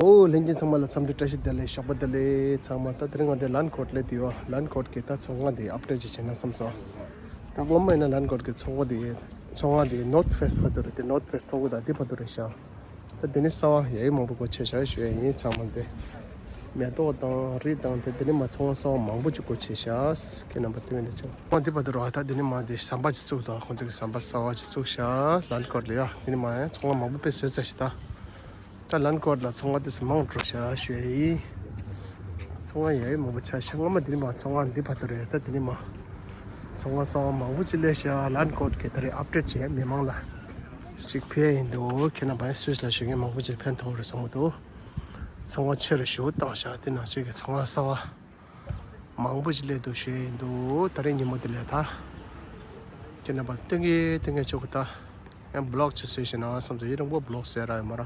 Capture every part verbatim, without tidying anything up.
ཨོ་ལྷན་རྒྱས་ཚང་མ་ལ་འཚམས་འདྲི་བཀྲ་ཤིས་བདེ་ལེགས། ཞོགས་པ་བདེ་ལེགས། ཚང་མ་ད་དེ་རིང་ང་འདི་ལན་ཀོར་ལ་འདི་ཡོད། ལན་ཀོར་གི་ད་ཚོང་ཁང་འདི་ཨབ་ཌེཊ་ཅིག་བྱས་ན་བསམ་སོང་། ད་སྔོན་མ་ཡིན་ན་ལན་ཀོར་གི་ཚོང་ཁང་འདི་ཚོང་ཁང་འདི་ནོར་ཐི་ཕེ་སི་བར་དུ་རེད། དེ་ནོར་ཐི་ཕེ་སི་ཐོག་གུ་དང་འདི་བར་དུ་རེད་ཤག་ད་དེ་ནི་གསར་པ་ཡ་ཡི་མང་པོ་སྒོ་ཕྱེ་ཤག་ཞུ་ཡ་ཡིན། ཚང་མ་འདི་མེ་ཏོག་དང་རི་དང་དེ་དེ་ནི་མ་ཚོང་ཁང་གསར་པ་མང་པོ་ཅིག་སྒོ་ཕྱེ་ཤག་ཁྱེད་རྣམ་པ་སྟོན་འདི་ཆོག་ཁོང་འདི་བར་དུ་རོ། ད་དེ་ནི་མ་དེ་ཟམ་པ་ཅིག་བཙུགས་དང་། ཁོང་ཚོ་གི་ཟམ་པ་གསར་པ་ཅིག་བཙུགས་ཤག་ལན་ཀོར་ལ་ཡ། དེ་ནི་མ་ཡ་ཚོང་ཁང་མང་པོ་དཔེ་བཟོས་ཚར་ཤག་ད། ད་ལན་ཀོར་ལ་ཚོང་ཁང་དེ་ཚོ་མང་འགྲོ་ཤག་ཞུ་ཡ་ཡིན། ཚོང་ཁང་ཡ་ཡི་མང་པོ་ཆགས་ཤག་སྔོན་མ་དེ་ནི་མ་ཚོང་ཁང་འདི་བར་དུ་རེད། ད་དེ་ནི་མ་ཚོང་ཁང་གསར་པ་མང་པོ་ཅིག་སླེབས་ཤག་ལན་ཀོར་གི་ད་རེས་ཨབ་ཌེཊ་བྱས་མི་མང་ལ་ཅིག་ཕུལ་ཡ་ཡིན་འདུག་ཁྱེད་རྣམ་པ་སུད་སི་ལ་བཞུགས་མཁན་མང་པོ་ཅིག་ཕན་ཐོགས་རེད་བསམ་གྱི་འདུག་ཚོང་ཁང་ཆེ་རུ་ཞེ་པོ་བཏང་ཤག་དེ་ནང་བཞིན་གྱི་ཚོང་ཁང་གསར་པ་མང་པོ་ཅིག་སླེབས་འདུག་ཞུ་ཡ་ཡིན་འདུག་ད་རེས་ཉིན་མོ་དེ་ལས་ད་ཁྱེད་རྣམ་པ་སྟོན་གྱི་སྟོན་གྱི་ཆོག་གི་ད། ཡང་བི་ལོག་ཅིག་བཟོས་ཤིག་ན་བསམ་ཚེ་ཡི་རང་པོ་བི་ལོག་བཟོས་ར་ཡོད་མ་ར།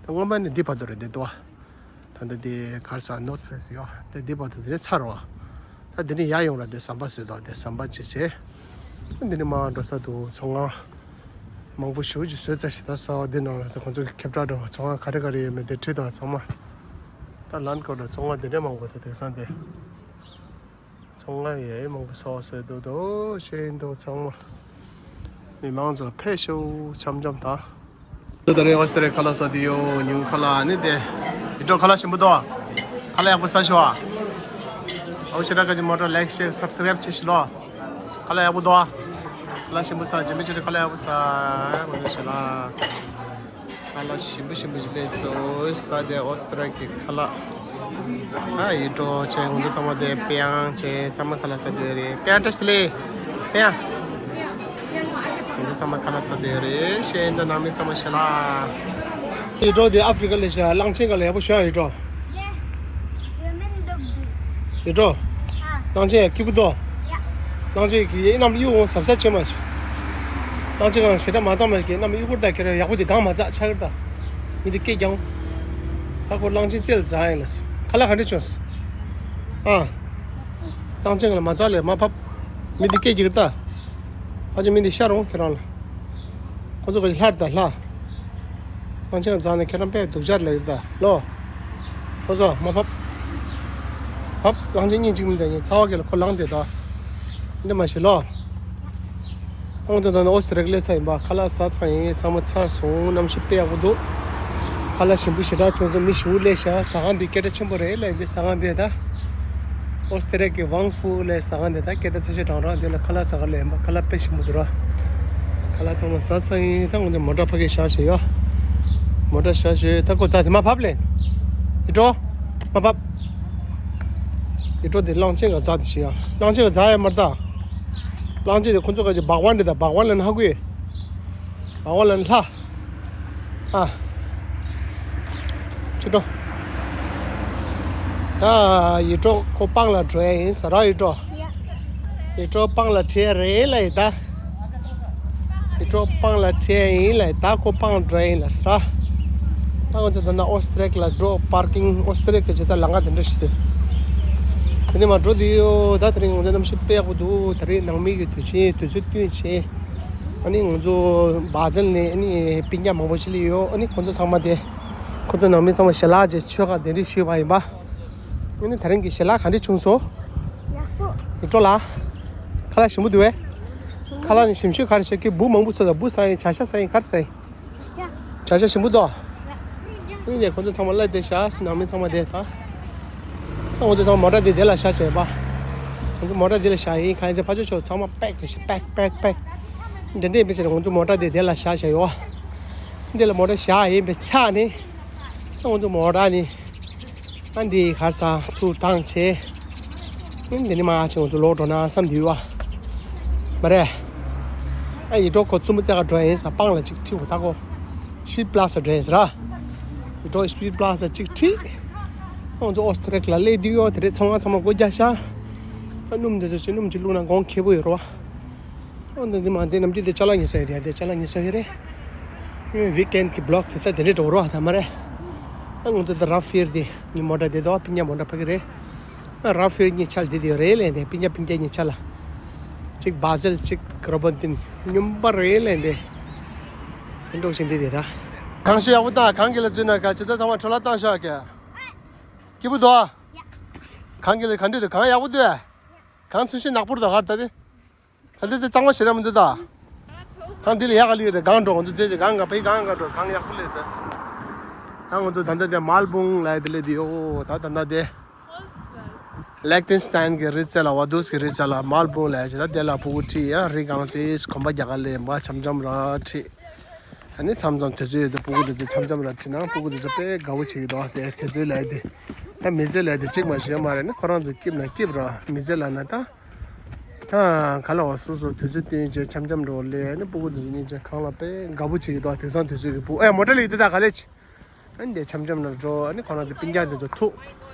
ད་སྔོན་མ་ནི་འདི་བར་དུ་རེད་འདི་དོ། ད་ལྟ་འདི་གར་ས་ནོར་ཐི་ཕེ་སི་ཡོད། ད་འདི་བར་དུ་དེ་ནས་ཚར་བ། ད་འདི་ནི་ཡར་ཡོང་ར་འདི་ཟམ་པ་བཟོས་དོ། འདི་ཟམ་པ་ཅིག་བྱས། འདི་ནི་མར་འགྲོ་ས་འདུག་ཚོང་ཁང་མང་པོ་ཞེ་པོ་ཅིག་བཟོས་ཚར་ཤག་ད་གསར་པ་འདི་ནང་ལ་ད་ཁོང་ཚོ་གི་ཁྱབ་བསྒྲགས་འགྲོ་བ། ཚོང་ཁང་ག་རེ་ག་རེ་ཡོད་མེད་དེ་བྲིས་དང་ཚང་མ། ད་ལན་ཀོར་ལ་ཚོང་ཁང་འདི་འདྲ་མང་པོ་ད་དེང་སང་འདི། ཚོང་ཁང་ཡ་ཡི་མང་པོ་གསར་པ་བཟོས་འདུག་དོ་ཞེས་འདུག་ཚང་མ། མི་མང་ཚོ་ཕེབས་ཤོག་འཆམ་འཆམ་དང་། ད་རེས་ཨོ་སི་ཏྲེ་ཁ་ལག་ཟ་འདི་ཡོད། ཉུང་ཁ་ལག་ནི་དེ། ཡིད་འཕྲོག་ཁ་ལག་ཞིམ་པོ་འདུག་ཁ་ལག་ཡག་པོ་ཟ་ཤོག་ཨ། ཨོ་ཤི་ར་ཀ་ཅི་མོ་ཊ་ལའིག་ཤེར་སབ་སི་ཀ་རའིབ་བྱེད་ཤི་ལོ། ཁ་ལག་ཡག་པོ་འདུག་ཁ་ལག་ཞིམ་པོ་ཟ། ཇི་མི་ཆི་རི་ཁ་ལག་ཡག་པོ་ཟ། མ་འདུག་ཤི་ལ། ཁ་ལག་ཞིམ་པོ་ཞིམ་པོ་ཞིག་སླེབས་སོང་། ས་དེ་ཨོ་སི་ཏྲ་གི་ཁ་ལག་ཨ་ཡིད་འཕྲོག་བྱས། ང་ཚོ་ཚང་མ་དེ་པེ་ཡང་བྱས། ཚང་མ་ཁ་ལག་ཟ་དེ་རེད། པེ་ཡང་བཀྲ་ཤིས་བདེ་ལེགས། པེ་ཡང་། ང་ཚོ་ཚང་མ་ཁ་ལག་ཟ་དེ་རེད། ཤེས་ཡོན་དང་ནང་མི་ཚང་མ་ཤེས་ལ། ཡིད་འཕྲོག་དེ་ཨ་ཧྥི་རི་ཀ་ལ་ཤ་གླང་ཆེན་ག་ལ་ཡག་པོ་ཞོ་ཡིད་འཕྲོག་ཡིད་འཕྲོག་གླང་ཆེན་ཡ་སྐྱིད་པོ་འདུག་གླང་ཆེན་གྱི་ཡིན་ནམ་གཡུ་འོང་ཟབ་ས་ཆེ་མ་ཞིག་གླང་ཆེན་གང་ཞེ་དྲག་མ་གཙང་མ་ཞིག་གི་ནམ་གཡུ་གུར་དང་ཁྱེད་རང་ཡག་པོ་དེ་གང་མ་ཚག་ཆག་གི་རེད་ད། མི་དེ་སྐད་རྐྱང་། ད་ཁོ་གླང་ཆེན་རྩེ་ལ་འཛག་ཡིན་ལ། ཁ་ལག་ག་འདྲ་བྱུང་སོང་། ཨ། གླང་ཆེན་གང་ལ་མ་འཛག་ལས་མ་ཕབ། མི་དེ་སྐད་རྒྱག་གི་རེད་ད། ཨ་ཅེ་མི་དེ་ཤ་རུང་ཁྱེད་རང་ལ། ཁོ་ཚོ་ག་ལྷ་རེད་ད་ལྷ། གླང་ཆེན་གང་འཛག་ནས་ཁྱེད་རང་དཔེ་སྡུག་ཅག་ལ་ཡོད་ད་ལོ། ཁོ་ཚོ་མ་ཕབ། ཕབ། གླང་ཆེན་གཉིས་གཅིག་མི་འདྲ་གཉིས་ཚ་བ་གི་ལ་ཁོ་ལངས་དེ་ད། འདི་མ་ཤི་ལོ། ཁོང་ཚོ་ད་ནི་ཨོ་སི་ཏྲེ་ལི་ཡ་ཚ་ཡིན་པ། ཁ་ལག་ཟ་ཚང་ཡིན། ཚང་མ་ཚར་སོང་། གནམ་གཤིས་དཔེ་ཡག་པོ་འདུག་ཁ་ལག་ཞིམ་པོ་ཞེ་དྲག་བྱུང་སོང་། མི་ཞེ་པོ་སླེབས་ཤག་ཟ་ཁང་འདི་སྐད་གྲགས་ཆེན་པོ་རེད་ལ། འདི་ཟ་ཁང་འདི་ད། ཨོ་སི་ཏྲེ་ལི་ཡ་གི་ཝང་ཧྥུ་ལ་ཟ་ཁང་འདི་ད་སྐད་གྲགས་ཆེ་ཤོས་རང་རང་འདི་ལ་ཁ་ལག་ཟ་ག་སླེབས་ཡིན་པ། ཁ་ལག་དཔེ་ཞིམ་པོ་འདུག་ར། ཁ་ལག་ཚང་མ་ཟ་ཚང་ཡིན། ད་ང་ཚོ་མོ་ཊ་ཕ་གི་བཞག་བཞག་ཡོད། མོ་ཊ་བཞག་བཞག་ད་ཁོ་ཚ་དེ་མ་ཕབ་ལེ། ཡིད་འཕྲོག་མ་ཕབ། ཡིད་འཕྲོག་དེ་གླང་ཆེན་ག་འཛག་དེ་ཤི་ཡ། གླང་ཆེན་ག་འཛག་ཡ་མ་རེད་ད། གླང་ཆེན་དེ་ཁོ་ཚོ་ག་ཅིག་བག་ཝན་རེད་ད། བག་ཝན་ལ་ནི་ཧ་གོ་ཡེ། བག་ཝན་ལ་ནི་ལྷ། ཨ། ཁྱོད་འགྲོ། ད་ཡིད་འཕྲོག་ཁོ་སྤང་ལ་འགྲོ་ཡ་ཡིན་ཟེར་ར། ཡིད་འཕྲོག་ཡིད་འཕྲོག་སྤང་ལ་ཁྲིད་ཡ་རེད་ལ་ཡིན་ད། ཡིད་འཕྲོག་སྤང་ལ་ཁྲིད་ཡ་ཡིན་ལ་ཡིན་ད། ཁོ་སྤང་འགྲོ་ཡ་ཡིན་ལ་ཟེར་ར། ད་ང་ཚོ་ད་ནི་ཨོ་སི་ཏྲེ་ལི་ཡ་ལ་འགྲོ། པར་ཀིང་ཨོ་སི་ཏྲེ་ལི་ཡ་གི་ཇི་ལྟར་ལམ་ཁ་དེ་འདྲ་ཞིག་དེ། དེ་ནས་མར་འགྲོ་དུས་ཡོད། ད་དེ་རིང་ང་ཚོ་གནམ་གཤིས་དཔེ་ཡག་པོ་འདུག་ད་རེས་ནང་མི་གི་དུས་ཆེན་དུས་ཚོད་བསྟུན་བྱས། ཨ་ནི་ང་ཚོ་བ་ཛལ་ནས་ཨ་ནི་སྤུན་ཀྱག་མང་པོ་ཞིག་སླེབས་ཡོད། ཨ་ནི་ཁོང་ཚོ་ཚང་མ་དེ། ཁོང་ཚོ་ནང་མི་ཚང་མ་ཞལ་ལག་ཅིག་མཆོད་ཁ་གདན་འདྲེན་ཞུས་པ་ཡིན་པ། ཨ་ནི་དེ་རིང་གི་ཞལ་ལག་ག་འདྲ་བྱུང་སོང་། ཡག་པོ། ཡིད་འཕྲོག་ལ། ཁ་ལག་ཞིམ་པོ་འདུག་བས། ཁ་ལག་ནི་ཞིམ་ཤོས་ག་རེ་བྱས་ཀི་འབུ་མང་པོ་ཟ་ད། འབུ་ཟ་ཡིན། བྱ་ཤ་ཟ་ཡིན། ག་རེ་ཟ་ཡིན། བྱ་ཤ་ཞིམ་པོ་འདུག་ཨ་ནི་ནས་ཁོང་ཚོ་ཚང་མ་གླ་དེ་བཞག་ནང་མི་ཚང་མ་དེ་ད། ཁོང་ཚོ་ཚང་མ་མོ་ཊ་དེ་དེ་ལ་བཞག་བྱས་པ། ཁོང་ཚོ་མོ་ཊ་དེ་ལ་བཞག་ཡིན། གང་ཡིན་ཕར་ཕྱོགས་ཕྱོགས་ཚང་མ་པེག་དེ་བཞག་པེག་པེག་པེག་དེ་འདྲས་མི་བྱེད། ཁོང་ཚོ་མོ་ཊ་དེ་དེ་ལ་བཞག་བྱས་ཡོད། འདི་ལ་མོ་ཊ་བཞག་ཡིན་པའི་ཆ་ནི། ཁོང་ཚོ་མོ་ཊ་ནི། ཨ་འདི་གར་ས་ཚུར་བཏང་བྱས། ཨ་འདི་ནི་མ་ཆེ་ང་ཚོ་ལོག་འགྲོ་ན་བསམ་དུས་བ། མ་རེད། ཨ་ཡིད་འཕྲོག་ཁོ་བཙུན་མོ་རྩེ་ག་འགྲོ་ཡིན་ས། སྤང་ལ་ཅིག་ཁྲིད་འོ་ད་ཁོ། སི་པི་རི་ཌི་པ་ལ་ས་འགྲོ་ཡིན་ས་ར། ཡིད་འཕྲོག་སི་པི་རི་ཌི་པ་ལ་ས་ཅིག་ཁྲིད། ང་ཚོ་ཨོ་སི་ཏྲེ་ལི་ཡ་སླེབས་དུས་ཡོད། དེ་རེད། ཚང་མ་ཚང་མ་སྒོ་རྒྱག་ཤག་ཨ་སྣུམ་དེ་ཚོ་ཅིག་སྣུམ་ཅིག་བླུགས་ན་གོང་ཁེ་པོ་ཡོད་རེད་བ། ཨོ་འདི་འདི་མ་འདི་ནམ་རྒྱུན་དེ་ཅ་ལག་ཉོ་ས་ཡོད་རེད། དེ་ཅ་ལག་ཉོ་ས་ཡོད་རེད། ཝིག་ཨེན་གི་བི་ལོག་དེ་ཚ་དེ་འདྲས་འགྲོ་རོགས་ཨ་ཚ་མ་རེད། ཨ་ང་ཚོ་དེ་རབ་ཧྥེར་དེ་ངའི་མོ་ཊ་དེ་དོ་སྤུན་ཀྱག་མོ་ཊ་ཕ་གི་རེད། ཨ་རབ་ཧྥེར་གཉིས་ཆ་ལ་དེ་དེ་ཡོད་རེད་ལས་དེ་སྤུན་ཀྱག་སྤུན་ཀྱག་གཉིས་ཆ་ལ། གཅིག་བ་ཛལ་གཅིག་གྲོ་བོ་ཏིན་སྨྱོན་པ་རེད་ལས་དེ། དེ་འགྲོ་བཞིན་དེ་དེ་ད། གངས་ཤོད་ཡག་པོ་བཏང་། གངས་དཀྱིལ་ལ་འཛུལ་ན་ག་ཅི་ད་ཚང་མ་འཕྲོ་བརླག་བཏང་ཤོག་ག་སྐྱིད་པོ་འདུག་གངས་དཀྱིལ་ལ་ག་འདྲ་འདུག་གངས་ཡག་པོ་འདུག་གངས་ཚུན་ཤིང་ནག་པོ་རེད་ད་ག་ད་དེ། ད་འདི་དེ་གཙང་མ་ཞེ་དྲག་མི་འདུག་ད། ད་འདི་ལ་ཡག་ག་ལི་རེད། གངས་འགྲོ་ང་ཚོ་རྗེས་ཀྱི་གངས་ག་པའི་གངས་ག་འགྲོ་གངས་ཡག་པོ་ལེ་རེད། ད་ང་ཚོ་ད་ལྟ་དེ་མལ་སྦུང་ལ་དེ་ལེ་དེ་ཡོ་ད་ད་ལྟ་དེ། ལེག་ཏིན་སི་ཏན་གྱི་རི་རྩེ་ལ་ཝ་དུས་ཀྱི་རི་རྩེ་ལ་མལ་སྦུང་ལ་ཞེ་ད་དེ་ལ་ཕྲུ་གུ་ཁྲིད་ཡ་རི་སྒང་དེ་གོམ་པ་རྒྱག་ག་ལེ་འབའ་འཆམ་འཆམ་ར་ཁྲིད། ཨ་ནི་མཚམས་མཚམས་དུས་ཚོད་ཡོད་དུས་ཕྲུ་གུ་དེ་ཚོ་འཆམ་འཆམ་ར་ཁྲིད་ན་ཕྲུ་གུ་དེ་ཚོ་དཔེ་དགའ་བོ་བྱེད་ཀྱི་འདུག་དེ་དུས་ཚོད་ལ་དེ་ད་མི་ཚེ་ལ་དེ་གཅིག་མ་ཞིག་ཡོད་མ་རེད། ནི་ཁོ་རང་ཚོ་སྐྱིད་ན་སྐྱིད་ར་མི་ཚེ་ལ་ན་ད། ད་ག་ལ་བ་སོ་སོ་དུས་ཚོད་བསྟུན་བྱས་འཆམ་འཆམ་འགྲོ་ལས་ནི་ཕྲུ་གུ་དེ་ཚོ་གཉིས་ཆ་གང་ལ་དཔེ་དགའ་པོ་བྱེད་ཀྱི་འདུག་དེང་སང་དུས་ཚོད་ཀྱི་ཕྲུ་གུ་ཨེ་མོ་ཊ་ལ་ཡིད་དུ་ད་ག་ལས་ཆེ། ཨ་ནི་འཆམ་འཆམ་ན་འགྲོ་ཨ་ནི་ཁོ་རང་ཚོ་སྤུན་ཀྱག་དེ་ཚོ་ཐུག་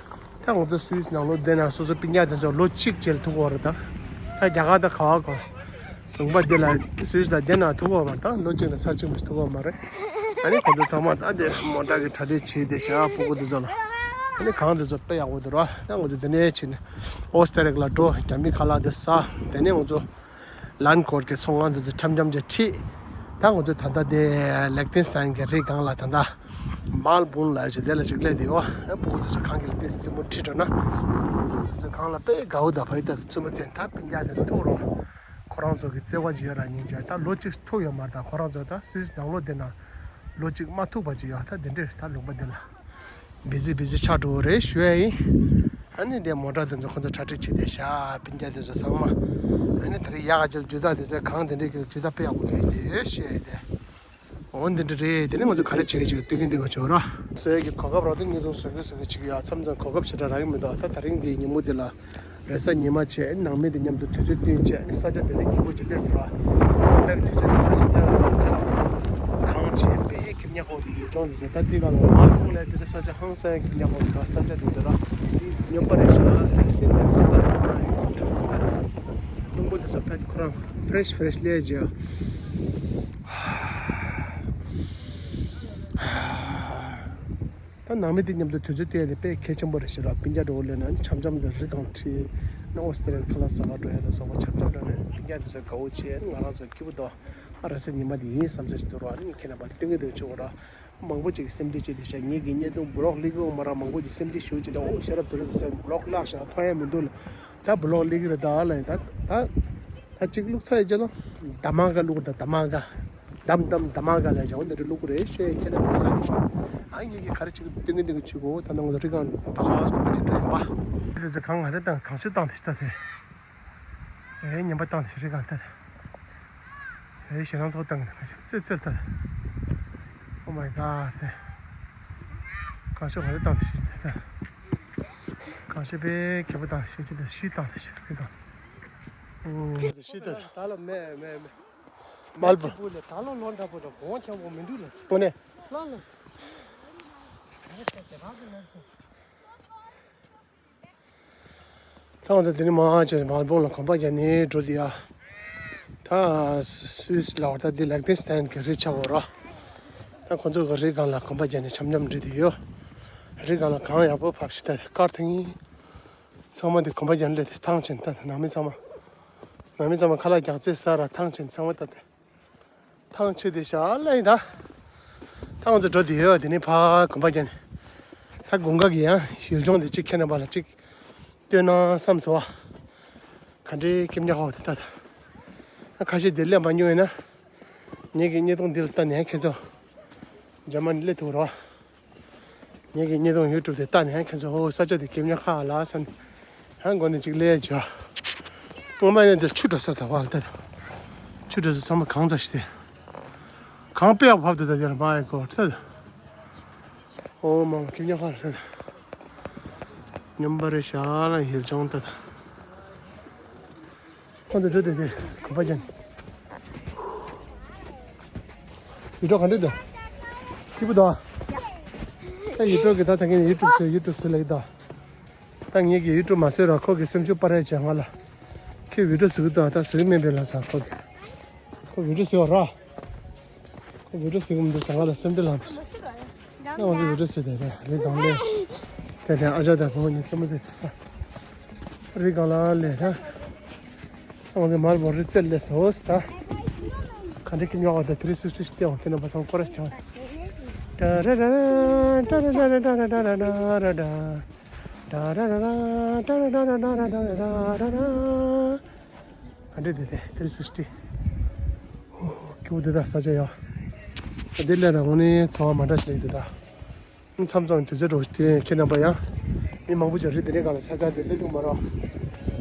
ད་ང་ཚོ་སུད་སི་ནང་ལོགས་བསྡད་ན་སོ་སོ་སྤུན་ཀྱག་དེ་ཚོ་ལོ་གཅིག་རྗེས་ལ་ཐུག་གོ་རེད་ད། ད་རྒྱ་གར་ད་ག་བ་གོ་ལུང་པ་འདི་ལ་སུད་སི་ལ་བསྡད་ན་ཐུག་གོ་མ་ད་ལོ་གཅིག་ལ་ཚར་གཅིག་མ་ཐུག་གོ་མ་རེད། ཨ་ནི་ཁོ་ཚོ་ཚང་མ་ད་དེ་མོ་ཊ་གི་གྲ་སྒྲིག་བྱས་དེ་བྱ་ཕྲུ་གུ་དེ་ཚོ་ལ་ཨ་ནི་གང་དེ་ཚོ་དཔེ་ཡག་པོ་འདུག་ར། ད་ང་ཚོ་དེ་ནས་ཕྱིན་ནས་ཨོ་སི་ཏྲེ་ལི་ཡ་ལ་འགྲོ། རྒྱ་མི་ཁ་ལག་དེ་ཟ། དེ་ནས་ང་ཚོ་ལན་ཀོར་གྱི་ཚོང་ཁང་དེ་ཚོ་འཆམ་འཆམ་བྱས་ཁྲིད། ད་ང་ཚོ་ད་ལྟ་དེ་ལེག་ཏིན་སི་ཏན་གྱི་རི་སྒང་ལ་ད་ལྟ་མལ་སྦུང་ལ་ཞིག་དེ་ལ་ཞིག་སླེབས་དེ་ཡོད། ཕྲུ་གུ་དེ་ཚོ་གང་གི་ལེག་ཏིན་སི་རྩེད་མོ་ཁྲིད་འགྲོ་ན་ཕྲུ་གུ་དེ་ཚོ་གང་ལ་དཔེ་དགའ་བོ་དང་ཕ་ཡུལ་དང་རྩེད་མོ་རྩེ་ད་སྤུན་ཀྱག་དེ་ཚོ་ཐུག་རོགས། ཁོ་རང་ཚོ་གི་བརྩེ་བ་ཅིག་ཡོད་ར་སྙིང་རྗེ། ད་ལོ་གཅིག་ཐུག་ཡོད་མ་རེད། ད་ཁོ་རང་ཚོ་ད་སུད་སི་ནང་ལོགས་བསྡད་ན་ལོ་གཅིག་མ་ཐུག་པ་ཅིག་ཡོད། ད་དེ་འདྲས་ད་ལུང་པ་འདི་ལ་བི་ཟི་བི་ཟི་ཆགས་འགྲོ་གི་རེད་ཞུ་ཡ་ཡིན། ཨ་ནི་དེ་མོ་ཊ་དེ་ཚོ་ཁོ་ཚོ་གྲ་སྒྲིག་བྱས་ཏེ་བཞག་སྤུན་ཀྱག་དེ་ཚོ་ཚང་མ། ཨ་ནི་ད་རེས་ཡག་ག་ཅིག་ཇུས་གཏོགས་དེ་ཚོ་གང་དེ་འདྲས་ཀྱི་ཇུས་གཏོགས་དཔེ་ཡག་པོ་རྒྱག་གི་འདུག་ཞུ་ཡ་ཡིན་དེ། འོ་འདི་འདྲ་རེད། དེ་ནས་ང་ཚོ་ག་རེ་བྱེད་ཀྱི་བྱེད་ཀྱི་སྟོན་གྱི་འདུག་ག་ཆོག་ར། བཟོས་ཀྱི་གོ་སྐབས་རག་དུས་ཉིས་སྟོང་བཟོ་གི་བཟོ་གི་བྱེད་ཀྱི་ཡོད། མཚམས་མཚམས་གོ་སྐབས་ཞེ་དྲག་རག་གི་མི་འདུག་ད་ད་རིང་འདིའི་ཉིན་མོ་འདི་ལ་རེས་གཟའ་ཉི་མ་བྱས་ནང་མི་འདི་མཉམ་དུ་དུས་ཚོད་བསྟུན་བྱས་ནི་ས་ཆ་དེ་འདྲ་སྐྱིད་པོ་ཅིག་སླེབས་སོང་ར། ད་ལྟ་གི་དུས་ཚོད་འདི་ས་ཆ་ད་ག་ལ་བ་ད་གངས་བྱས་དཔེ་ཁེབས་ཉག་ཁོག་འདི་ཡུལ་ལྗོངས་འདི་ཚོ་ད་འདི་ག་ལ་མ་ལུང་ལས་དེ་འདྲ་ས་ཆ་ཧང་སང་ཁེབས་ཉག་ཁོག་འདི་ག་ས་ཆ་འདི་ཚོ་ར་སྨྱོན་པ་རེད་ཤག་ལས་སེམས་ཁ་འདི་ཚོ་ད་ལ་ན་ཡོད་གྲུབ་ཁ་ད་རླུང་བུ་འདི་ཚོ་ཕེབས་ཁོ་རང་ཕེ་རེ་ཤི་ཕེ་རེ་ཤི་ལས་བྱས། ད་ནང་མི་དེ་མཉམ་དུ་དུས་ཚོད་སྟོན་ཡ་དེ་དཔེ་གལ་ཆེན་པོ་རེད་ཤག་ར། སྤུན་ཀྱག་འགྲོ་བ་ལས་ན་འཆམ་འཆམ་དང་རི་སྒང་ཁྲིད་ན་ཨོ་སི་ཏྲེ་ལི་ཡ་ཁ་ལག་ཟ་ག་འགྲོ་ཡ་དང་སོགས་པ་འཆམ་འཆམ་འགྲོ་ནས་སྤུན་ཀྱག་དེ་ཚོ་དགའ་བོ་བྱས་ང་རང་ཚོ་སྐྱིད་པོ་འདུག་ཨ་རེས་གཟའ་ཉི་མ་དེ་ཡིན་བསམ་ས་ཞིག་འདུག་ར། ཨ་ནི་ཁྱེད་རྣམ་པ་སྟོན་གྱི་འདུག་ཆོག་ར། མང་པོ་ཅིག་གིས་སེམས་ཁྲལ་བྱས་ཏེ་བཞག་ངེད་ཀྱི་བརྙན་ཐུང་བི་ལོག་སླེབས་ཀྱི་ཡོད་མ་རེད། མང་པོ་ཅིག་སེམས་ཁྲལ་ཞུ་བྱས་ཏེ་ཨོ་ཤེས་རབ་དེ་རིང་ཟེར་བི་ལོག་བརླག་ཤག་མཐོང་ཡ་མི་འདུག་ལ། ད་བི་ལོག་སླེབས་ཀྱི་རེད་ད་ལ་ཡིན་ད་ད་ད་ཅིག་བླུགས་ཚར་ཡི་རྗེས་ལ་དམག་སྒར་བླུགས་རེད་ད། དམག་སྒར་དམ་དམ་དམག་སྒར་ལ་བྱ་བ་འདི་འདྲ་བླུགས་ཀྱི་རེད་ཤོད་ཡ་ཁྱེད་རྣམ་པ་ཚང་གི་ཨ་ངེད་ཀྱི་ག་རེ་བྱེད་ཀྱི་འདུག་སྟོན་གྱི་འདུག་གི་ཆུ་གོ་ད་ནང་ལ་རི་སྒང་ད་ཧ་སྐོ་པ་རེད་འདྲ་ཡིན་པ། དེ་ཚོ་གང་ང་རེ་དང་གང་ཤོད་བཏང་དེ་ཤི་ད་དེ། ཨེ་ཉན་པ་བཏང་དེ་ཤི་རི་སྒང་ད། ཨེ་ཞེ་སྣང་ཚོགས་བཏང་གི་ན་ཤི་ཙེ་ཙེ་ད། Oh my god དེ། གང་ཤོད་ང་རེ་བཏང་དེ་ཤི་ད་ད། གང་ཤོད་པའི་ཁེ་པོ་བཏང་དེ་ཤི་ཅི་ད་ཤི་བཏང་དེ་ཤི་རི་སྒང་། ཨོ། ཤི་ད། ད་ལ་མེ་མེ་མེ། མལ་པོ། ད་ལོ་ལོ་འདྲ་པོ་འདྲ་གོང་ཆེན་པོ་མི་འདུག་ལ། ཨོ་ནེ། ལ་ལ། ད་ང་ཚོ་དེ་ནས་མར་ཕྱིན་མལ་སྦུང་ལ་གོམ་པ་རྒྱག་ནས་འགྲོ་དུས་ཡ། ད་སུད་སི་ལ་བར་ད་འདི་ལེག་ཏིན་སི་ཏན་གྱི་རི་ཆགས་ཡོད་ར། ད་ཁོ་ཚོ་གི་རི་སྒང་ལ་གོམ་པ་རྒྱག་ནས་འཆམ་འཆམ་འགྲོ་དུས་ཡོད། རི་སྒང་ལ་གངས་ཡག་པོ་བབས་ཤག་ད་དཀར་ཐང་ཡིན། ཚང་མ་འདི་གོམ་པ་རྒྱག་ནས་སླེབས་ཏེ་ཐང་ཆེན་ད་ནང་མི་ཚང་མ། ནང་མི་ཚང་མ་ཁ་ལག་རྒྱག་རྩེ་ཟ་ར་ཐང་ཆེན་ཚང་མ་ད་དེ། ཐང་ཆད་དེ་ཤག་ལ་ཡིན་ད། ཐང་ཚོ་འགྲོ་དེ་ཡོད་དེ་ནས་ཕ་གོམ་པ་རྒྱག་ནས། ད་དགུན་ཁ་གི་ཡང་ཡུལ་ལྗོངས་དེ་གཅིག་ཁྱེད་རྣམ་པ་ལ་གཅིག་སྟོན་ན་བསམ་སོང་བ། ག་འདྲའི་སྐྱིད་ཉག་ཧོ་དེ་ད་ད། ད་ཁ་ཤས་དེ་སླེབས་མ་མྱོང་ཡིན་ན། ངེད་ཀྱི་བརྙན་ཐུང་འདི་ལ་ལྟ་ནས་ཁྱེད་ཚོ། འཇར་མ་ནི་སླེབས་ཐུབ་རོགས། ངེད་ཀྱི་བརྙན་ཐུང་ཡུ་ཊུབ་དེ་ལྟ་ནས་ཁྱེད་ཚོ་ཧོ་ས་ཆ་དེ་སྐྱིད་ཉག་ཧ་ལ་བསམ། ཧང་གོ་ནས་ཅིག་ལས་བྱ། སྔོན་མ་ནས་འདིར་ཆུ་འགྲོ་ས་དང་བ་ལྟ། ཆུ་འགྲོ་ས་ཚང་མ་གངས་ཚ་ཞིག་སྟེ། གངས་དཔེ་ཡག་ཕབ་དུ་ད་དེར་མ་ཡི་གོ་ལྟ། ཨོ་མ་སྐྱིད་ཉག་ཧ་ལ་ལྟ། སྨྱོན་པ་རེད་ཤག་ལ་ཡུལ་ལྗོངས་ལྟ་ད། ཁོང་ཚོ་འགྲོ་དེ་དེ་གོམ་པ་ཅན། ཡུལ་གྲོགས་ག་འདྲ་འདུག་སྐྱིད་པོ་འདུག་ད་ཡུལ་གྲོགས་ཀྱི་ད་ད་གིན་ཡུ་ཊུབ་བཟོས་ཡུ་ཊུབ་བཟོས་ལ་ཡི་ད། ད་ངེད་ཀྱི་ཡུ་ཊུབ་མ་བཟོས་ར་ཁོ་གི་སེམས་ཤུགས་སྤར་ཡ་བྱས་ང་ལ། ཁྱོད་བི་ཌིའོ་བཟོ་གི་འདུག་ད་བཟོ་གི་མེད་པའི་ལ་ཟ་ཁོ་གི། ཁོ་བི་ཌིའོ་བཟོས་བ་ར། ཁོ་བི་ཌིའོ་བཟོ་གི་མི་འདུག་ཟ་ང་ལ་སེམས་ཁྲལ་ལངས་འདུག་ད་ང་ཚོ་བི་ཌིའོ་བཟོས་དེ་རེད་རེད་གང་ལས། དེ་དེ་ཨ་ཅག་དང་བུ་མོ་གཉིས་རྩེད་མོ་རྩེ་དེ་ད། རི་སྒང་ལ་ལས་ད། ང་ཚོ་མལ་སྦུང་རི་རྩེ་ལས་སོ་ད། ག་འདྲ་སྐྱིད་ཉག་ཧོ་ད་ཐི་རི་སིག་སི་སྟེ་འོང་ཁྱེད་རྣམ་པ་ཚང་སྐོར་ར་བྱུང་། ཏ་ར་ར་ར་ཏ་ར་ར་ར་ཏ་ར་ར་ར་ཏ་ར་ར་ར་ཏ་ར་ར་ར་ཏ་ར་ར་ར་ཏ་ར་ར་ར་ཏ་ར་ར་ར། ག་འདྲ་འདུག་དེ་ཐེར་སིག་སི་ཊི། ཧོ་ཧོ་སྐྱིད་པོ་འདུག་ད་ས་ཆ་ཡ། ད་དེ་ལས་ར་དངོས་གནས་ཚོར་བ་མ་འདྲ་ཞིག་སླེབས་འདུག་ད། མཚམས་མཚམས་དུས་ཚོད་འགྲོ་དུས་ཁྱེད་རྣམ་པ་ཡང་། མི་མང་པོ་ཅིག་རི་དེ་རིང་སྒང་ལ་ཆ་ཆ་དེ་སླེབས་ཐུབ་མ་རེད།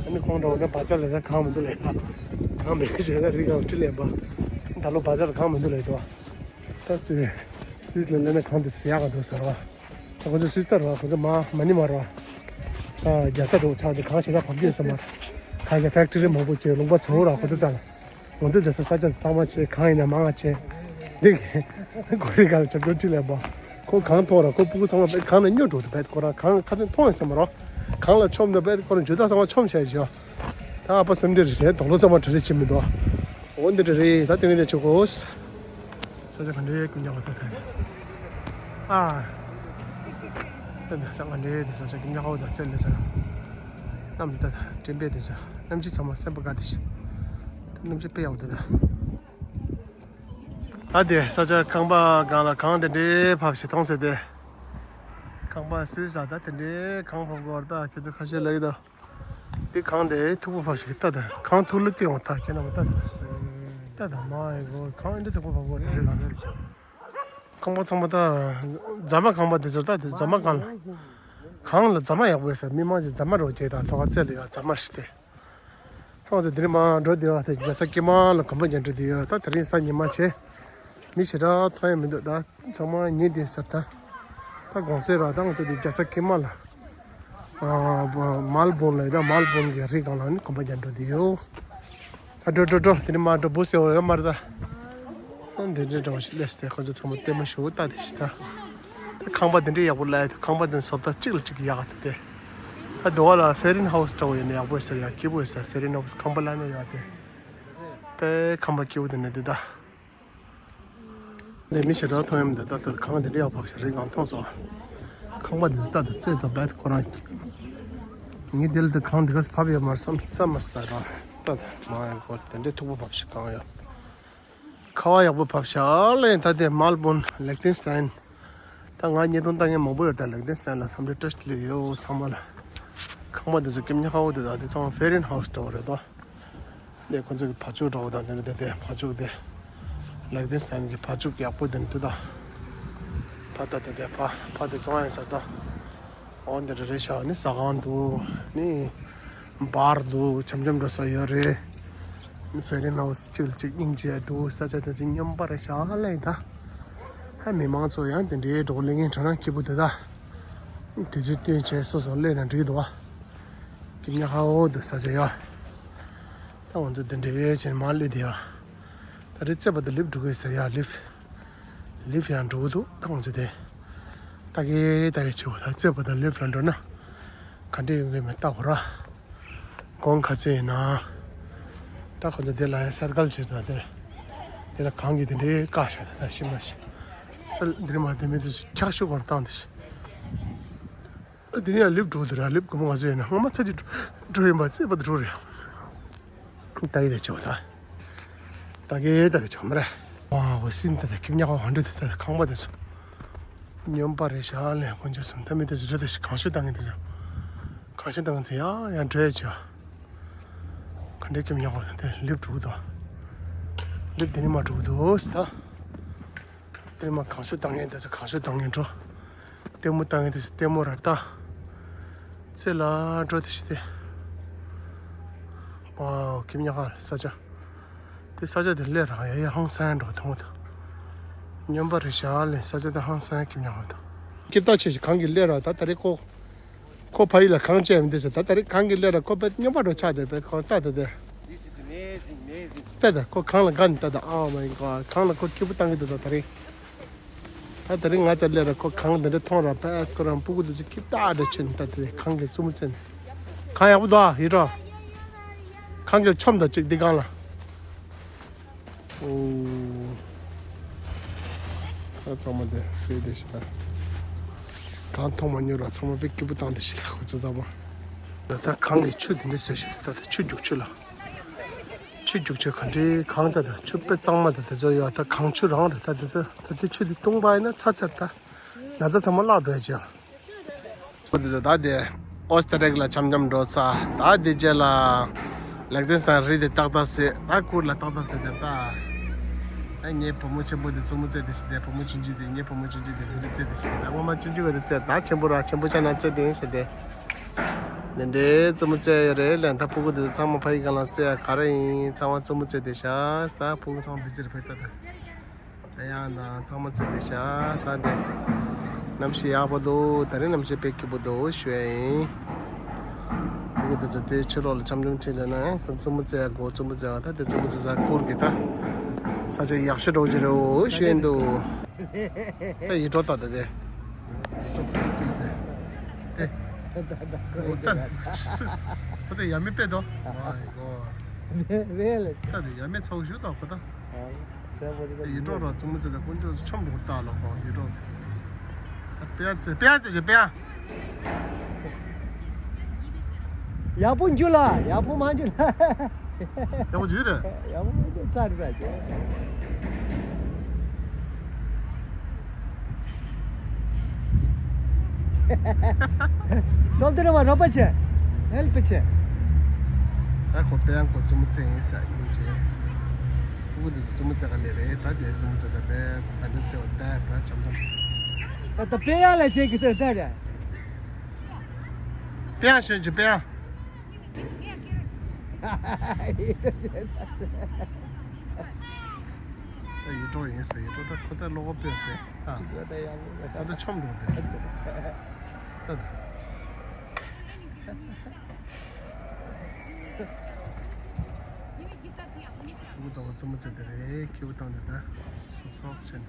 ཨ་ནི་ཁོང་འདྲ་བོ་ན་བ་ཛར་ལ་ཡང་གང་མི་འདུག་ལབ་ཡ། གང་མེད་ཞེ་ན་རི་སྒང་ཁྲིད་ལེན་པ། ད་ལོ་བ་ཛར་ལ་གང་མི་འདུག་ལབ་ཡ་འདུག་ད་སུས་སུས་ལ་ལེན་ན་གང་དེ་ཟེར་ཡག་ག་འདུག་ཟེར་བ། ད་ཁོ་ཚོ་སུས་ལྟར་བ་ཁོ་ཚོ་མ་མ་ནི་མ་རེད་བ། ད་རྒྱལ་ས་འགྲོ་ཆགས་དེ་གང་ཞེ་ན་བབ་རྒྱུ་ཡོད་ས་མ་རེད། གང་ཞེ་ཕེག་ཊི་རི་མང་པོ་ཅིག་ལུང་པ་ཚོ་ར་ཁོ་ཚོ་ཙང་། ང་ཚོའི་བསྡད་ས་ས་ཆ་ཚང་མ་ཆེ་གང་ཡིན་ན་མང་ང་ཆེ། འདི་གི་གོ་རི་ག་ལ་ཆབ་ཆོ་ཁྲི་ལས་པ། ཁོ་གང་མཐོང་ར་ཁོ་སྤུ་གུ་ཚང་མ་བས་གང་ལ་སྨྱོ་འགྲོ་དུ་བས་ཁོ་ར་གང་ཁ་ཚན་མཐོང་ཡོད་ས་མ་རོ། གང་ལ་ཆོམ་དུ་བས་ཁོ་ར་འཇུ་ད་ཚང་མ་ཆོམ་བྱས་བཞག་ད་ཨ་ཕ་སེམས་འདྲེ་རེད་ཟེར་དོག་ལོ་ཚང་མ་གྲ་སྒྲིག་བྱེད་མི་འདུག་འོ་འདི་འདྲ་རེད། ད་དེ་ནས་དེ་ཆོ་གོ། ས་ཆ་ག་འདྲའི་ཀུན་ཀྱང་བ་ད་ཐད། ཨ། ད་ད་ད་ག་འདྲའི་དེ་ས་ཆ་ཀུན་ཀྱང་བ་ད་ཚད་ལས་ས་ར། གནམ་ད་ད་དྲན་པས་དེ་ས་གནམ་གཤིས་ཚང་མ་སེམས་པ་དགའ་དེ་ཤི། ད་གནམ་གཤིས་དཔེ་ཡག་པོ་འདུག་ད། ད་དེ་ས་ཆ་ཁང་པ་སྒང་ལ་གངས་དེ་འདྲའི་བབས་ཤིག་མཐོང་ཟེར་ཏེ། ཁང་པ་སུས་ཟ་ད་དེ་འདྲའི་གངས་བབས་གོ་བར་ད་ཁྱེད་ཚོ་ཁ་ཤས་ལ་ཡི་ད། འདི་གངས་དེ་མཐུག་པོ་བབས་ཤིག་ལྟ་ད་གངས་མཐུག་ལ་བལྟས་འོང་ད་ཁྱེད་རྣམས་ལྟ་ད། ལྟ་ད་མ་ཡི་གོ་གངས་འདི་མཐུག་པོ་བབས་གོ་དེ་རེད་ལ། ཁང་པ་ཚང་མ་ད་རྫ་མ་ཁང་པ་དེ་ཚོ་ད་དེ་རྫ་མ་གང་ལ། གངས་ལ་རྫ་མ་ཡག་པོ་ཡོད་ས་མི་མང་ཅིག་རྫ་མ་རོ་སྐྱེས་དང་ཐོག་ཁ་རྩེ་ལ་ཡ་རྫ་མ་ཞིག་སྟེ། ཐོག་དེ་དེ་རིང་མ་འགྲོ་དེ་བ་དེ་རྒྱལ་ས་སྐྱིད་མ་ལ་གོམ་པ་རྒྱག་འགྲོ་དེ་ཡོད་ད་དེ་རིང་གཟའ་ཉི་མ་ཆེ། མི་ཞེ་དྲག་མཐོང་ཡ་མི་འདུག་ད་ཚང་མ་ཉིན་དེ་སར་ད། ད་དགོང་ཟས་ར་ད་ང་ཚོ་དེ་རྒྱལ་ས་སྐྱིད་མ་ལ། ཨ་མལ་བོན་ལ་ཡོད་ད་མལ་བོན་གྱི་རི་སྒང་ལ་ནི་གོམ་པ་རྒྱག་འགྲོ་དེ་ཡོད། ད་འགྲོ་འགྲོ་འགྲོ་དེ་ནི་མ་འགྲོ་བུ་ཟེར་བ་ཡོད་མ་རེད་ད། འདི་འདྲའི་འདྲ་བ་ཞིག་སླེབས་ཏེ་ཁོ་ཚོ་ཚང་མ་ལྟད་མོ་ཞུ་ལྟ་དེ་ཞིག་ད། ད་ཁང་པ་འདི་འདྲའི་ཡག་པོ་ལ་ཡ་ཁང་པ་འདི་བཟོ་ལྟ་གཅིག་ལ་གཅིག་ཡག་ཏུ་དེ། ད་དོ་བ་ལ་ཧྥེ་རིན་ཧའུ་སི་འདྲ་བོ་ཡོད་ན་ཡག་པོ་ཡོད་ས་རེད་ཡ་སྐྱིད་པོ་ཡོད་ས་ཧྥེ་རིན་ཧའུ་སི་ཁང་པ་ལ་ནི་ཡག་དེ། དཔེ་ཁང་པ་སྐྱིད་པོ་དེ་འདྲ་འདུག་ད། འདི་མི་ཞེ་དྲག་མཐོང་ཡ་མི་འདུག་ད་ལྟ་ཁང་པ་འདི་འདྲ་ཡག་པོ་ཞིག་རེད་གང་མཐོང་སོང་། ཁང་པ་འདི་ད་ལྟ་རྩེ་ད་བད་ཁོ་རང་། ངས་དེ་ལ་ད་གང་འདི་ག་སེ་ཕབ་ཡོད་མ་རེད་བསམ་བསམ་མ་སོང་ད་རང་ད་ད་མ་ཡང་གོ་དེ་འདྲའི་མཐུག་པོ་ཕབ་ཞིག་གང་ཡོད། ཁ་བ་ཡག་པོ་ཕབ་ཤག་ལེ་ད་དེ་མལ་བོན་ལེག་ཏིན་སན། ད་ང་ཉེས་རྡུང་བཏང་མཁན་མང་པོ་ཡོད་ད་ལེག་ཏིན་སན་ལ་འཚམས་འདྲི་བཀྲ་ཤིས་བདེ་ལེགས་ཡོད་ཚང་མ་ལ། ཁང་པ་འདི་ཚོ་སྐྱིད་ཉག་ཧ་འོ་དེ་ད་དེ་ཚང་མ་ཧྥེ་རིན་ཧའུ་སི་འདྲ་བོ་རེད་དོ། འདི་ཁོ་ཚོ་གི་བ་ཕྱུགས་འདྲ་བོ་དང་དེ་འདྲ་དེ་དེ་བ་ཕྱུགས་དེ། ལེག་ཏིན་སན་གི་བ་ཕྱུགས་ཡག་པོ་དེ་འདྲ་འདུག་ད། ཕ་ད་དེ་དེ་ཕ་ཕ་དེ་བཙོང་ཡ་ཡིན་ས་ད། འོ་འདི་འདྲ་རེད་ཤག་ནི་ཟ་ཁང་འདུག་ནི། བར་འདུག་འཆམ་འཆམ་འགྲོ་ས་ཡོད་རེད། ཧྥེ་རིན་ཧའུ་སི་གཅིག་ལ་གཅིག་སྙིང་རྗེ་འདུག་ས་ཆ་དེ་ཚོ་སྨྱོན་པ་རེད་ཤག་ལེ་ད། ཧ་མི་མང་ཚོ་ཡང་དེ་འདྲའི་འགྲོ་ལེ་ངན་དྲ་ན་སྐྱིད་པོ་འདུག་ད། དུས་ཚོད་བསྟུན་བྱས་སོ་སོ་སླེབས་ན་འགྲིག་འདུག་བ། སྐྱིད་ཉག་ཧ་འོ་འདུག་ས་ཆ་ཡ། ད་ང་ཚོ་དེ་འདྲའི་བྱས་མ་སླེབས་དེ་ཡ། ད་རེས་རྩེ་བ་དང་ལིབ་འགྲོ་གི་ཟེར་ཡ་ལིབ། ལིབ་ཡང་འགྲོ་གི་འདུག་ད་ང་ཚོ་དེ། ད་གེ་ད་གེ་བྱེད་འོ་ད་རྩེ་བ་དང་ལིབ་ལ་འགྲོ་ན། ག་འདྲས་ཡོང་གི་མེད་ལྟ་གོ་ར། གོང་ག་ཚོད་ཡིན་ན། ད་ཁོ་ཚོ་དེ་ལ་ཡང་སར་གལ་བྱེད་ད་དེ། དེ་ལ་གང་གི་དེ་འདྲའི་བཀག་ཤག་ད་ད་ཤི་མ་ཤི། ད་འདིར་མ་དེ་མི་དེ་འཁྱག་ཤུགས་གོར་བཏང་དེ་ཤི། དེ་ནས་ཡང་ལིབ་འགྲོ་དུ་ར་ལིབ་གོ་མ་ང་ཚོ་ཡིན་ན་སྔ་མ་ཚ་གྱི་འགྲོ་ཡིན་པ་རྩེ་བ་དུ་འགྲོ་རེད། ད་ཡི་དེ་ཆོ་ད། ད་གེ་ད་གེ་ཆོ་མ་རེད། ཝའོ་སིན་ད་ད་ཁྱིམ་ཉག་ག་འདྲ་དེ་ད་ཁང་པ་དེ་ཚོ། སྨྱོན་པ་རེད་ཤག་ལས་དཀོན་མཆོག་གསུམ་ད་མི་དེ་ཚོ་རེད་དེ་གང་ཤོད་བཏང་གི་དེ་ཚོ། གང་ཤོད་བཏང་གི་ཚོ་ཡ་ཡ་འགྲོ་ཡ་ཆོ། ག་འདྲའི་ཁྱིམ་ཉག་ག་དེ་ལིབ་འགྲོ་གི་འདུག་ལིབ་དེ་ནི་མ་འགྲོ་གི་འདུག་ད། ལྟད་མོ་གང་བྱུང་བཏང་ཡས་འདི་ཚོ་གང་བྱུང་བཏང་ཡས་འགྲོ། ལྟད་མོ་བཏང་ཡས་འདི་ཚོ་ལྟད་མོ་ར་ལྟ། རྩེ་ལ་འགྲོ་དེ་ཤི་སྟེ། ཝའོ་ཁྱིམ་ཉག་ག་ས་ཆ། དེ་ས་ཆ་དེ་སླེབས་ར་ཡ་ཡ་ཧང་སང་འགྲོ་ཐུང་ཐུང་། སྨྱོན་པ་རེད་ཤག་ལས་ས་ཆ་དེ་ཧང་སང་ཁྱིམ་ཉག་ག་དང་། སྐྱིད་ད་ཆེ་ཞིག་གང་གི་སླེབས་ར་ད་ད་རེ་ཀོ། ཁོ་ཕ་ཡུལ་ལ་གངས་བཅད་མི་འདུག་ཟེར་ད་ད་རེས་གངས་ཀྱི་སླེ་ར་ཁོ་དཔེ་སྨྱོན་པ་འགྲོ་ཆགས་བསྡད་པས་ཁོ་ལྟ་ད་དེ། This is amazing, amazing. ལྟ་ད་ཁོ་གངས་ལ་དགའ་ནི་ལྟ་ད་Oh my God གངས་ལ་ཁོ་སྐྱིད་པོ་བཏང་གི་འདུག་ད་ད་རེས། ད་ད་རེས་ང་ཚ་སླེ་ར་ཁོ་གངས་འདི་འདྲ་མཐོང་ར་དཔེ་ཁོ་རང་སྤུ་གུ་འདི་ཚོ་སྐྱིད་ཏག་འདྲ་ཆེ་ནི་ལྟ་དེ་གངས་ཀྱི་རྩུབ་མོ་རྩེ་ནི། གངས་ཡག་པོ་འདུག་ཨ་ཡིད་རོ། གངས་ཀྱི་ཆོམ་ད་ཅིག་འདི་གངས་ལ། ཨོ། ད་ཚང་མ་དེ་ཕེ་དེ་ཤི་ད། གང་མཐོང་མ་མྱོང་ར་ཚང་མ་ཕེ་སྐྱིད་པོ་བཏང་དེ་ཤི་ད་ཁོ་ཚོ་ཚང་མ། ད་ད་གངས་ཀྱི་ཆུ་དེ་འདྲ་བཟོས་ཤི་ད་ད་ཆུ་རྒྱུག་ཆུ་ལ། ཆུ་རྒྱུག་ཆུ་ག་འདྲའི་གངས་ད་ད་ཆུ་དཔེ་གཙང་མ་ད་དེ་ཚོ་ཡོད། ད་གངས་ཆུ་རང་རེད། ད་དེ་ཚོ་ད་དེ་ཆུ་དེ་བཏུང་པ་ཡིན་ན་ཚ་ཚ་ད་ན་ཚ་ཚང་མ་བརླག་འགྲོ་ཡ་ཅིག་ཡོད། ཁོ་དེ་ཚོ་ད་དེ་ཨོ་སྟྲེ་ལི་ཡ་ལ་འཆམ་འཆམ་འགྲོ་ཚར། ད་དེ་རྗེས་ལ་ལེག་ཛན་སན་རི་དེ་ཏག་ཏག་བཟོས། ད་གུར་ལ་ཏག་ཏག་བཟོས་དེ་ད། ཨ་ངའི་བུ་མོ་ཆེན་པོ་དེ་མཚོ་མོ་རྩེ་དེ་ཞིག་དེ་བུ་མོ་ཆུང་ཆུང་དེ་ངའི་བུ་མོ་ཆུང་ཆུང་དེ་དེ་རི་རྩེ་དེ་ཞིག་ད་ངོ་མ་ཆུང་ཆུང་ག་རི་རྩེ་ད་ཆེན་པོ་ར་ཆེན་པོ་ཆགས་ན་རྩེ་དེ་ཡིན་ཟེར་དེ། འདི་འདྲའི་རྩེད་མོ་རྩེ་ཡོད་རེད་ལབ། ད་ཕྲུ་གུ་དེ་ཚོ་ཚང་མ་ཕ་གི་སྒང་ལ་རྩེ་ཡ་ག་རེ་ཡིན། ཚང་མ་རྩེད་མོ་རྩེ་བསྡད་ཤག་ད་ཕྲུ་གུ་ཚང་མ་བི་ཛི་རེད་ཕ་གི་ད་ད། ཡང་ན་ཚང་མ་རྩེ་བསྡད་ཤག་ད་འདི་གནམ་གཤིས་ཡག་པོ་འདུག་ད་རེས་གནམ་གཤིས་དཔེ་སྐྱིད་པོ་འདུག་ཞུ་ཡ་ཡིན། ཕྲུ་གུ་དེ་ཚོ་དེ་ཕྱི་ལོགས་ལ་འཆམ་འཆམ་ཁྲིད་ལ་ན་རྩེད་མོ་རྩེ་ཡ་དགོས། རྩེད་མོ་རྩེ་ཡ་ད་དེ་རྩེད་མོ་རྩེ་ས་གུར་གི་ད་ས་ཆ་ཡག་ཤོས་འདྲ་བོ་ཅིག་རེད་འོ་ཞུ་ཡ་ཡིན་འདུག་ད་ཡིད་འཕྲོག་ད་ད་དེ། ཡིད་འཕྲོག་ད་ཅིག་དེ། དེ། ད་ད་ད་ཁོ་ད་ཆི་སི། ཁོ་ད་ཡ་མེད་པས་དོ། ཨ་ཡི་གོ། རེད་ལ། ད་དེ་ཡ་མེད་ཚ་བོ་ཞུ་ད་ཁོ་ད། ཨ་ཚ་བོ་དེ་ད་ཡིད་འཕྲོག་ར་རྩེད་མོ་རྩེ་ད་དཀོན་མཆོག་ཆོམ་འགྲོ་ད་ལོ་ཁོ་ཡིད་འཕྲོག་ད་དཔེ་ཡ་རྩེ་དཔེ་ཡ་རྩེ་ཞུ་དཔེ་ཡ། ཡག་པོ་འཇུ་ལ། ཡག་པོ་མ་འཇུ་ལ། ཡག་པོ་འཇུ་རེད། ཡག་པོ་མ་འཇུ་ཚར་རེད་ད། སོ་དེ་ར་མ་རོགས་པ་བྱེད། ཧེལ་པ་བྱེད། ད་ཁོ་དཔེ་ཡང་ཁོ་རྩེད་མོ་རྩེ་ཡིན་ས་ཡིན་ཅེ། ཕྲུ་གུ་དེ་ཚོ་རྩེད་མོ་རྩེ་ག་ལེ་རེད། ད་དེ་རྩེད་མོ་རྩེ་ག་ལེ་ག་འདྲ་རྩེ་བ་ད་ད་འཆམ་འཆམ། ད་ད་དཔེ་ཡང་ལ་བྱེད་ཀྱི་ཟེར་ད་རེད། དཔེ་ཡང་ཞོན་ཅིག་དཔེ་ཡང་། ད་ཡིད་འཕྲོག་ཡིན་ཟེར། ཡིད་འཕྲོག་ད་ཁོ་ད་བློ་ཁོག་དཔེ་ཟེར་ད། ད་ད་ཆོམ་འགྲོ་དེ། ད་ད། ཕྲུ་གུ་ཚང་མ་རྩེད་མོ་རྩེ་དེ་རེད། ཁྱེའུ་བཏང་དེ་ད་སོབ་སོབ་བྱས་ནས།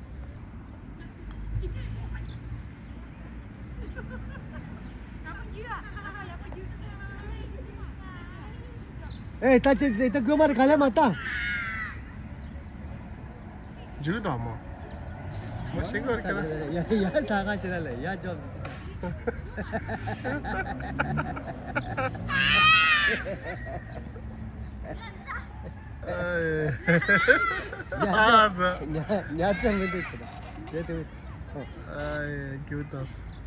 ཨེ་ད་ཅི་ད་དགོས་མ་རེད་ག་ལེ་མ་ད། འཇུ་དང་མོ། མོ་ཤིང་གོར་ཁྱེད་ཡ་ཡ་ས་ག་ཤི་ལ་ལ་ཡ་ཅོ། ཨ་ས། ཉ་ཉ་ཚ་མི་འདུག་ཟེར་ད། ཞེ་དུ། ཨ་ཡ་ཁྱེའུ་བཏང་།